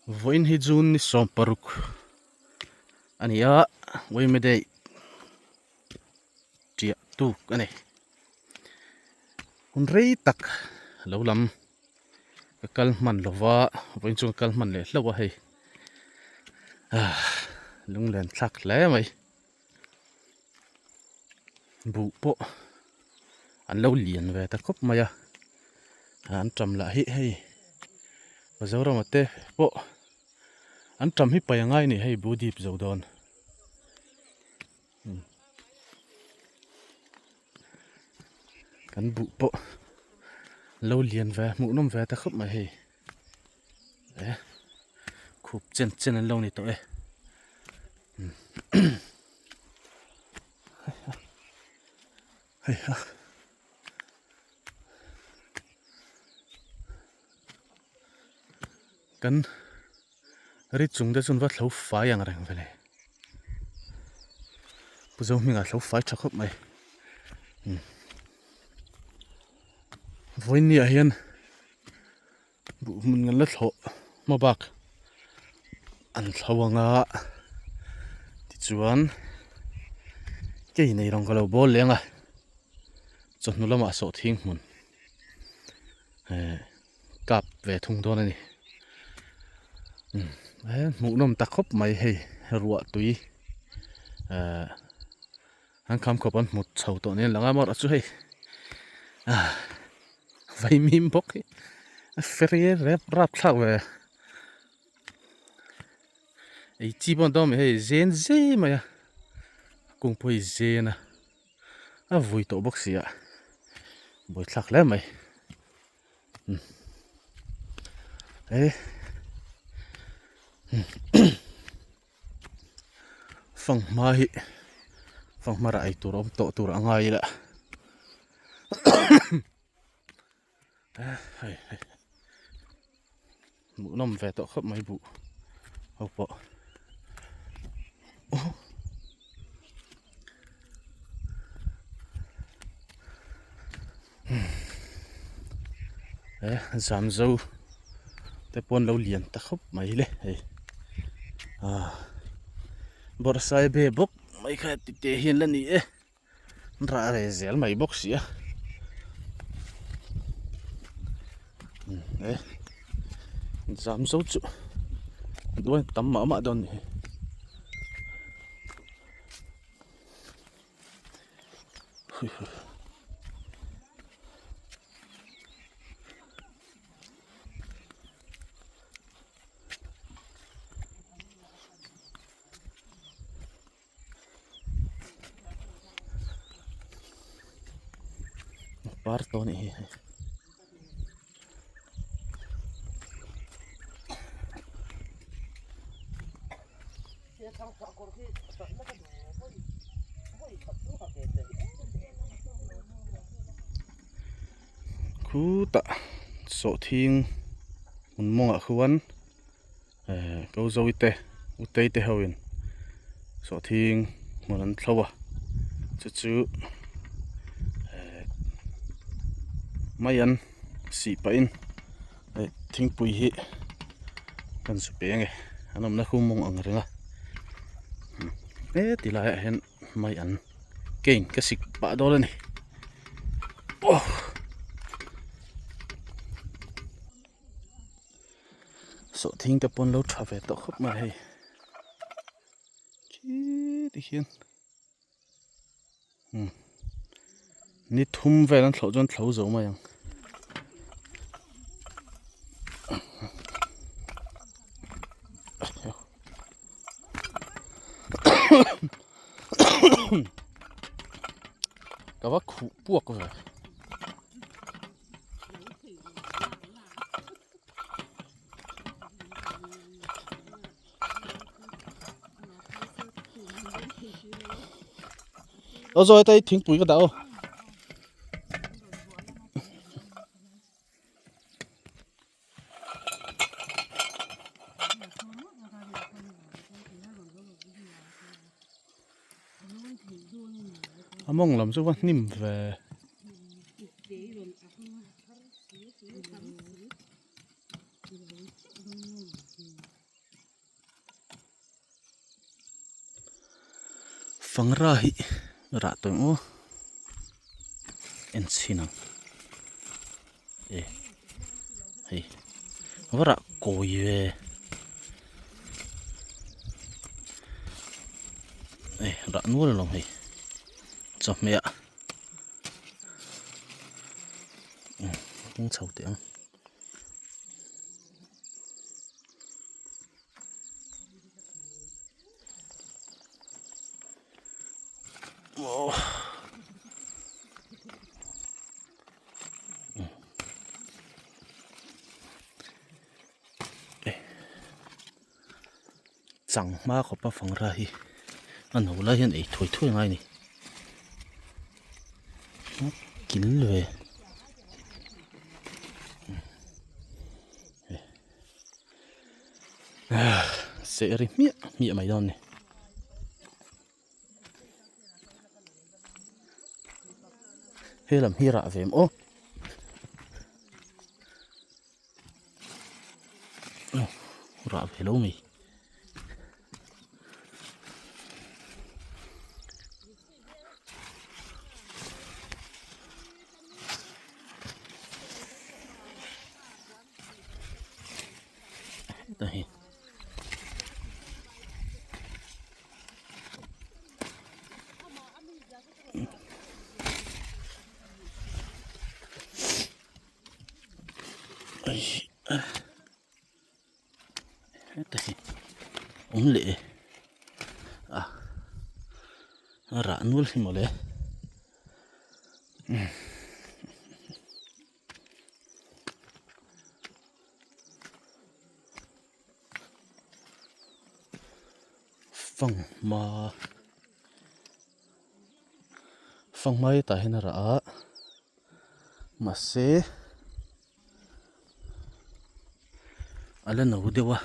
Vawiin hi June ni 16 a ni a, Uime Day ṭiah tuk a ni. Hun rei tak lo lam ka kal hman lo va, vawiin chu ka kal hman leh hlauh a hei. Lunglen thlak hle mai. Buh pawh an lo lian ve ta khawp mai a an tam lah hi hei Mizoram ah te pawh an tam hi pai angai a ni hei buh dip zo dawn kan buh pawh lo lian ve hmuh nawm ve ta khawp mai hei e khup chen chen an lo ni tawh e. Hei ha kan ri chung te chuan va thlo fai ang reng vele Pu Zohminga thlo fai tha khawp mai vawiin ni ah hian Buh hmun kan la thlawh hma bak an thlo ang a tichuan kei nei rawng ka lo bawl leng a chawhnu lamah sawhthing hmun eh kap ve thung dawn a ni he hmuh nawm ta khawp mai hei ruah tui eh an kham khawp an hmu chho tawh nen lang a amaherawhchu hei ah vaimim bawk hi a fere rep rap thlak ve ei chi pawh an dawm hei zen zei mai a kung pawh hi zen a a vui tawh bawk si a buaithlak hle mai e Fanghma hi fanghma rah ei tur a awm tawh tur a ngai ila hei hei hmuh nawm ve tawh khawp mai buh ho pawh e zamzo te pawh an lo lian ta khawp mai le hei ah bawrhsai be bawk mai kha ti te hian la ni e an rah ve zel mai bawk si a e zamzo chu duai tam mah mah dawn a ni hi. Par tawh a nih hi hei. Khutah sawhthing hmun mawngah khuan ehh ko zoite te utei te ho in sawhthing hmun an thlo a chu chu ehh mai an sih pah in hei thingpui hi kan su pe ange an awmna khu mawng ang reng a heti laiah hian mai an kein ka sik pah dawn a ni aw sawhthing te pawn lo tha ve tawh khawp mai hei khiti hian Ni thum vel an thlawh chuan thlo zo mai ang. Ka va khuh puak ve. Aw zawi te thingpui ka dah aw. A mawng lam chu va hnim ve. Fangra hi rah tawh emaw en chhin ang e hei va rah kawi ve e rah nual alawm hei chawhmeh ah kawng chho teh ang. Changhma khawpa fangra hi a no lai hian ei thuai thuai ngai a ni kil ve. Seh ri hmiah hmiah mai dawn a ni. He lam hi rah ve em aw. Rah ve lo mai. Heta hi heta hi awm leh e a a rah nual hi mawle. Fanghma fanghma hi tah hian a rah a mahse a la no deuh a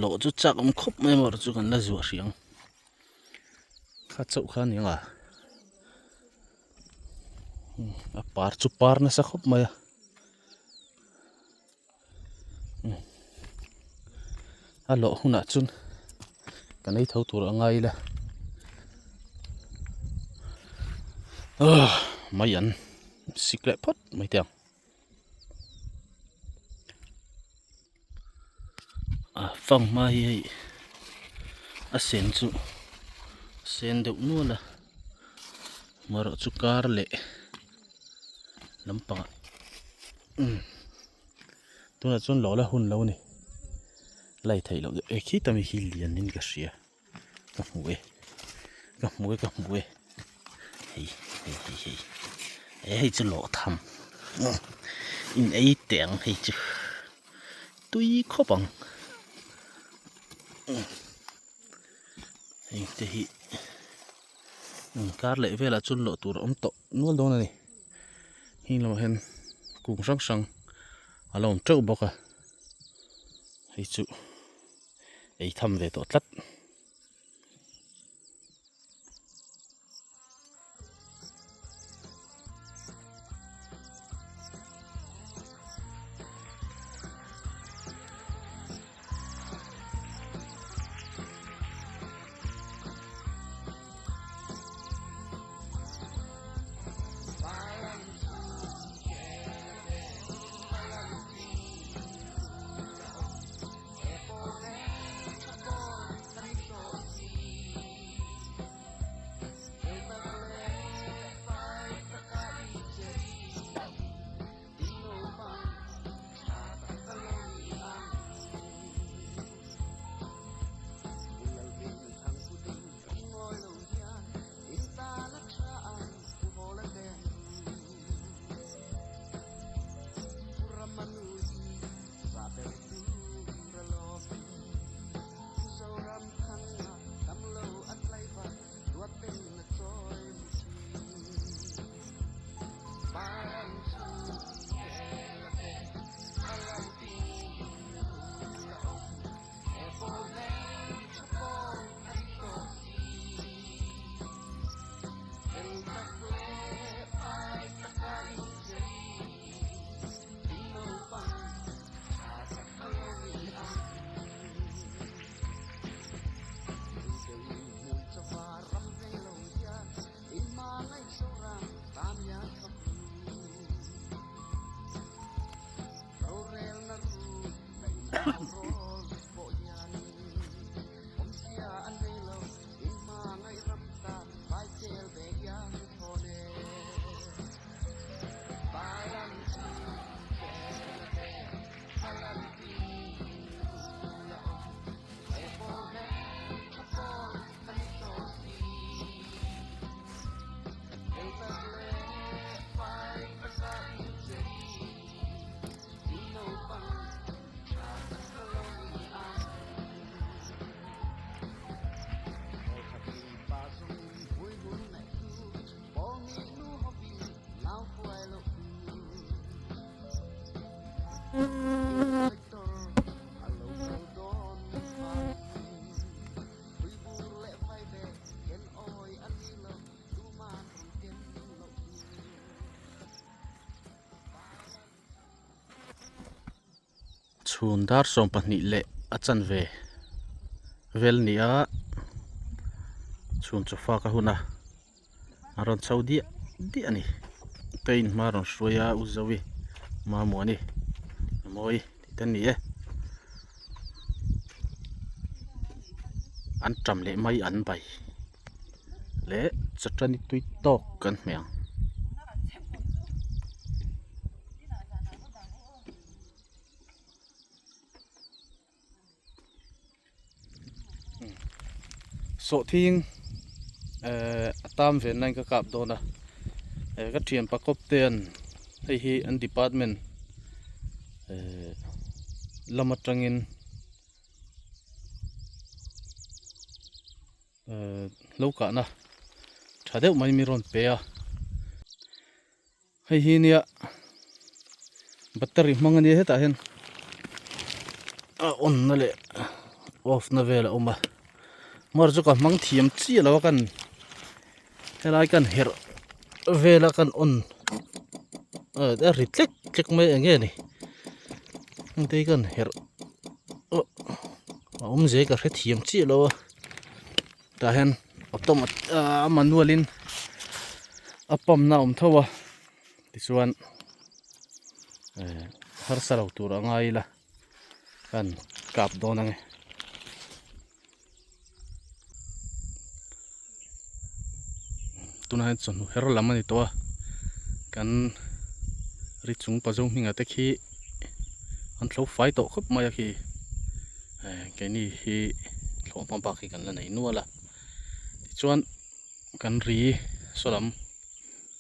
lawh chu chak awm khawp mai amaherawhchu chu kan la zuah hrih ang kha chauh kha a ni ang a. A par chu par nasa khawp mai a a lawh hunah chuan kan ei tho tur a ngai ila mai an sik leh phawt mai teh ang a fanghma hi hei a sen chu sen deuh nual a marawh chu kar leh lampangah umm tunah chuan lo la hun lo a ni lei theih loh deuh e khita mi hi lian in ka hria ka hmu e ka hmu e ka hmu e hei hei hei hei he hei chu lawh tham in ei teh ang hei chu tui khawp ang heng te hi kar leh velah chuan lawh tur a awm tawh nual dawn a ni heng lamah hian kung hrang hrang a lo awm teuh bawk a hei chu. Ei tham ve tawh tlat. Chhun dar 12 leh a chanve vel ni a chhun chawfa ka hun a a rawn chho diah diah a ni ka in hma a rawn hruai a u Zoe Mamuani mawi tih te a ni e an tam leh mai an bai leh chawṭani tui tawk kan hmeh ang. Sawhthing ehh a tam ve nain ka kap dawn a eh ka thian pakawp te an hei hi an department ehh lam atangin ehh lo kahna tha deuh mai mi rawn pe a. Hei hi nia battery hmang ania hetah hian a on na leh off na vel a awm a mar chu ka hmang thiam chiah lo a kan helai kan herh vel a kan on a ri tlek tlek mai eng nge ni hengte hi kan herh a awmzia hi ka hrethiam chiah lo a. Tah hian automatic a manual in a pump na a awm tho a tichuan eh harsa lo tur a ngai ila kan kap dawn ang e. Tunah hian chawhnu her lam a ni tawh a kan ri chung pazo hmingah te khi an thlo fai tawh khawp mai a khi. Eh keini hi thlawh hma bak hi kan la nei nual a tichuan kan ri saw lam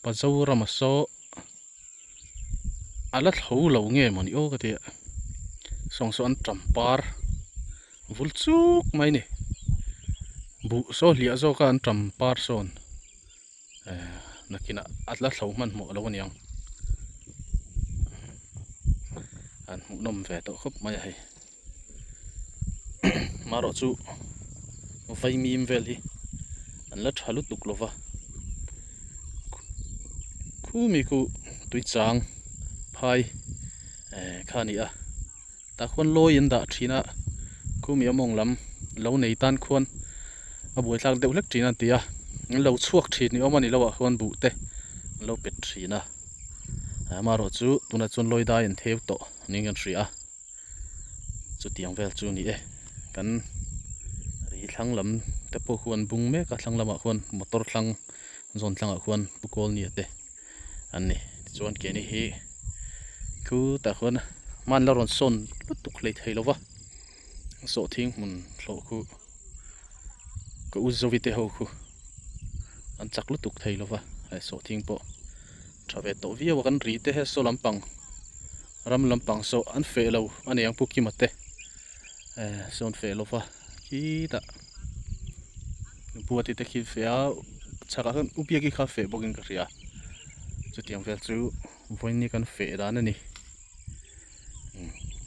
Pazorama saw a la thlo lo nge mawni aw ka ti a sawng saw an tam par vul chuk mai a ni buh saw hliah zawk a an tam par sawn eh nakinah a la thlo hmanhmawh lo aniang an hmuhnawm ve tawh khawp mai a hei marawh chu vaimim vel hi an la tha lutuk lo va khumi khu tuichang phai eh kha a ni a. Tah khuan lawi an dah thin a, khumi a mawng lam lo nei tan khuan a buaithlak deuh hlek thin a an ti a, an lo chhuak thin ni awm a ni lo ah khuan buh te an lo pet thin a, amaherawh chu tunah chuan lawi dai an theu tawh niin kan hria a, chutiang vel chu a ni e, kan ri thlang lam te pawh khu an bung mek a thlang lamah khuan motor thlang zawn thlangah khuan pu Kawlnia te. an ni tichuan keini hi khutah khuan hman la rawn sawn lutuk hlei thei lova sawhthing hmun thlawh khu ka u zovi te ho khu an chak lutuk thei lova hei sawhthing pawh tha ve tawh viau a kan ri te he saw lampang ram lampang saw an feh lo a ni ang pu Kima te eh saw an feh lova khitah buati te khi feh a chhakah khan upiaki kha feh bawkin ka hria chutiang vel chu vawiin kan feh dan a ni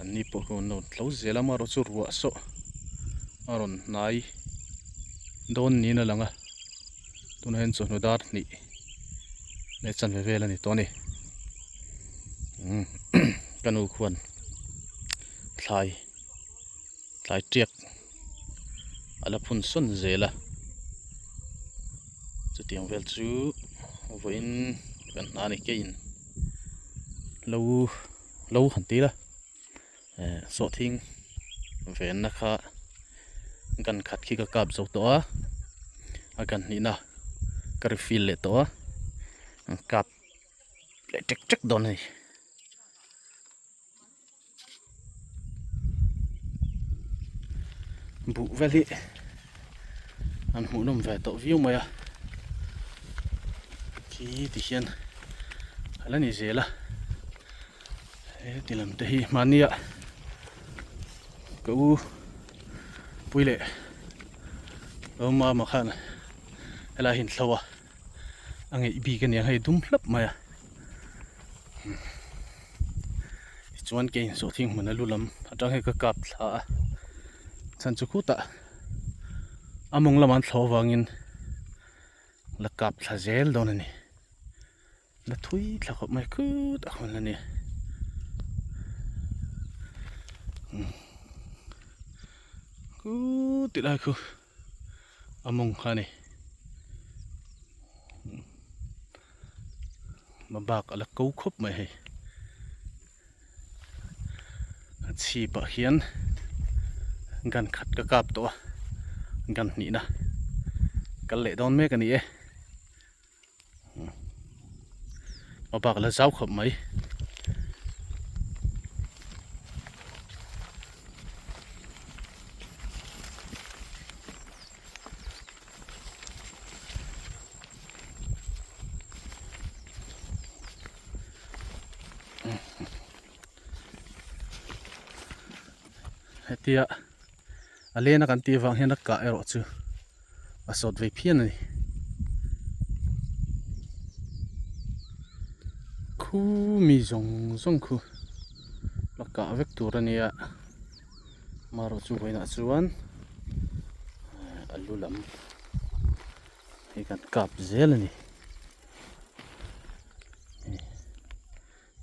an ni pawh khaw an lo tlo zel a amaherawh chu ruah sawh a rawn hnai dawn niin a lang a tunah hian chawhnu dar hnih leh chanve vel a ni tawh a ni ka nu khuan thlai. Tlai tiak a la phun sawn zel a, chutiang vel chu vawiin kan hna a ni keiin lo lo han ti la eh sawhthing. Venna kha gun khat khi ka kap zo tawh a a gun hnihna ka refill leh tawh a an kap leh tek tek dawn a ni. Buh vel hi an hmuhnawm ve tawh viau mai a khi ti hian a la ni zel a heti lam te hi mahnia ka u pui leh ka u mama khan helai hi an thlo a a ngeih bik aniang hei dum hlap mai a tichuan kei sawhthing hmun a lu lam atang hian ka kap thla a chhan chu khutah a mawng lamah an thlawh avangin la kap thla zel dawn a ni la thui thla khawp mai khutah khawn a ni khutih lai khu. A mawng kha a ni a bak a la ko khawp mai hei a chhip ah hian gun khat ka kap tawh a gun hnihna kal leh dawn mek a ni e. A bak la zau khawp mai. Hetia a lena kan tih avang hian a kah erawh chu a sawt ve phian a ni. Khu mi zawng zawng khu la kah vek tur a nia marawh chu vawiinah chuan a lu lam hi kan kap zel a ni.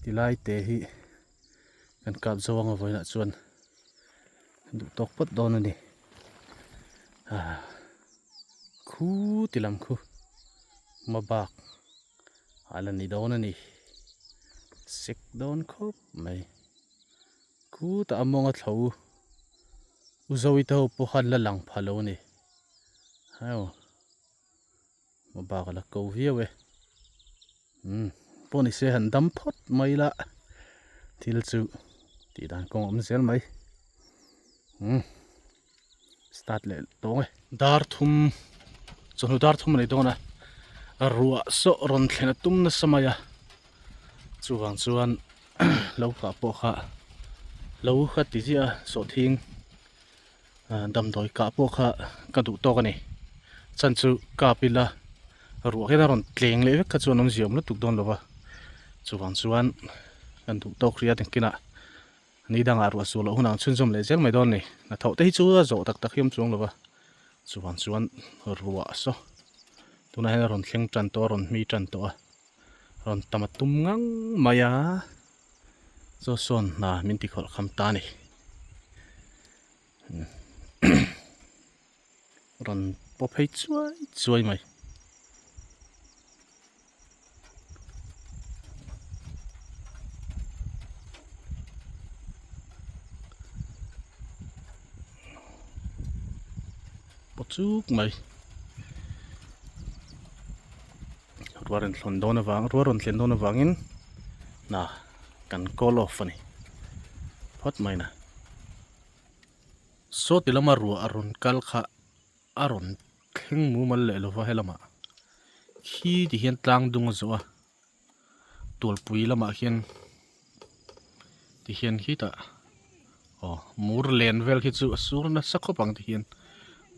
Tilai te hi kan kap zo anga vawiinah chuan duh tawk phawt dawn a ni ah khu ti lam khu hma bak a la ni dawn a ni sek dawn khawp mai khutah a mawng a thlo u zoite ho pawh khan la lang pha lo a ni hau. Hma bak a la ko viau e. Umm pawh ni se han dam phawt mai la thil chu tih dan kawng a awm zel mai. Umm start leh tawng e. Dar thum chawhnu dar thum a ni dawn a ruah sawh rawn thlen a tum nasa mai a chuvang chuan lo kah pawh kha lo kha ti ziah a sawhthing. Damdawi kah pawh kha ka duh tawk a ni. Chhan chu kap ila ruah hian a rawn tleng leh vek kha chuan awmzia awm lutuk dawn lo va. Chuvang chuan kan duh tawk ria tinkinah ni dangah ruah suh loh hunah an chhunzawm leh zel mai dawn a ni. Hnathawh te hi chu a zawh tak tak hi awm chuang lo va. Chuvang chuan ruah saw tunah hian a rawn thleng tan tawh a, rawn hmi tan tawh a, rawn tam a tum ngang mai a. Chaw sawn hna min ti khawlh kham ta a ni. Rawn paw phei chuai chuai mai. Paw chuk mai. Ruah rawn thlawn dawn avang ruah rawn thlen dawn avangin hna kan call off a ni phawt mai na. Saw ti lama ruah a rawn kal kha a rawn thleng mumal leh lova helamah khi ti hian tlang dung a zawh a tualpui lamah khian ti hian khitah aw mur len vel khi chu a sur nasa khawp ang ti hian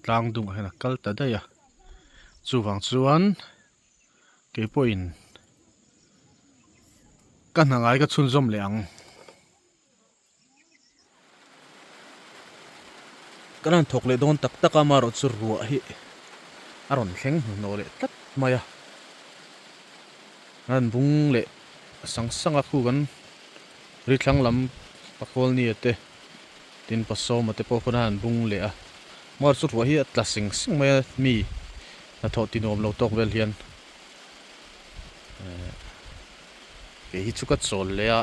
tlang dungah hian a kal ta daih a chuvang chuan kei pawhin ka hna ngai ka chhunzawm leh ang. Kan han thawk leh dawn tak tak a amaherawh chu ruah hi a rawn thleng hnuhnawh leh tlat mai a an bung leh sang sang a khu kan ri thlang lam Pakawlnia te tin Pasawma te pawh khawn a han bung leh a amaherawh chu ruah hi a tla sing sing mai a mi hnathawh ti nuam lo tawk vel hian eh kei hi chu ka chawl leh a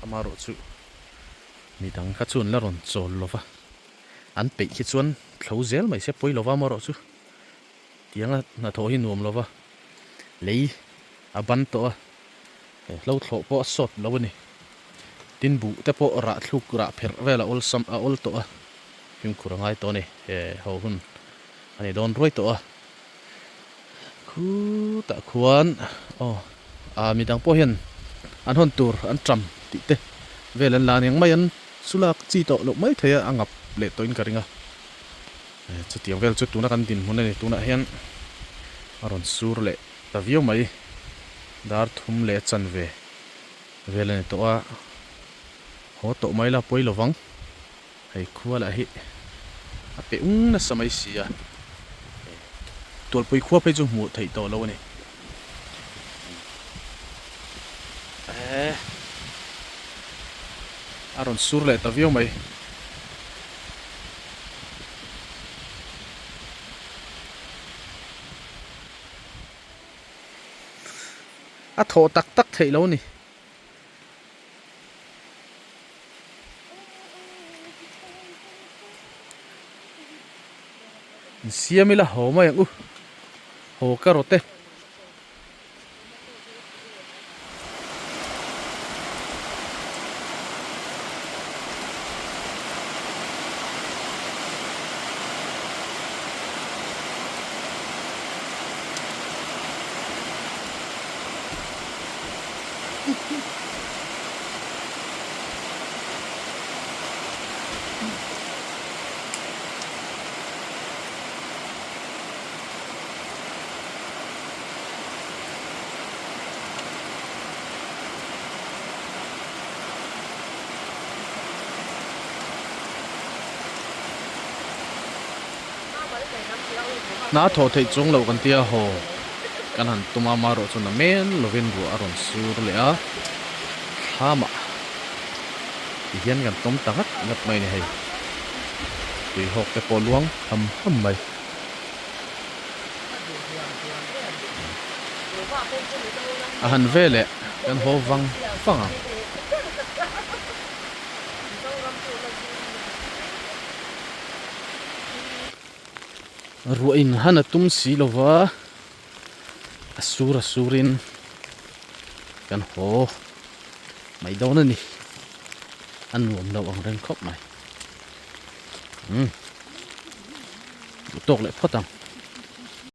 amaherawh chu. Mi dang kha chu an la rawn chawl lo va. An peih khi chuan thlo zel mai se pawi lova amaherawh chu tianga hnathawh hi nuam lova lei a ban tawh a, hlo thlawh pawh a sawt lo a ni. Tin buh te pawh rah thluk rah pherh vel a awlsam a awl tawh a, fimkhur a ngai tawh a ni. He ho hun a ni dawn ruai tawh a. Khutah khuan aw ah midang pawh hian an hawn tur an ṭam tih te vel an la aniang mai an chu lak chi tawh loh mai thei a a ngap leh tawhin ka ring a chutiang vel chu tuna kan dinhmun a ni tunah hian a rawn sur leh ta viau mai dar thum leh a chanve vel a ni tawh a haw tawh mai la pawi lovang. Hei khua lah hi a pe ung nasa mai si a, Tualpui khua phei chu hmuh theih tawh lo a ni. A rawn sur leh ta viau mai. A thawh tak tak theih lo a ni. Insiam ila haw mai ang u haw ka rawt e. Hna thawh theih chuang loh kan tia haw kan han tum a amaherawh chuan a men lovin ruah a rawn sur leh a thlamah tihian kan tawm ta ngat ngat mai a ni hei tuihawk te pawh luang ham ham mai. A han ve leh kan haw vang vang ang. Ruah in han a tum si lo va, a sur a surin kan haw mai dawn a ni. A nuam lo ang reng khawp mai. Umm. Duh tawk leh phawt ang.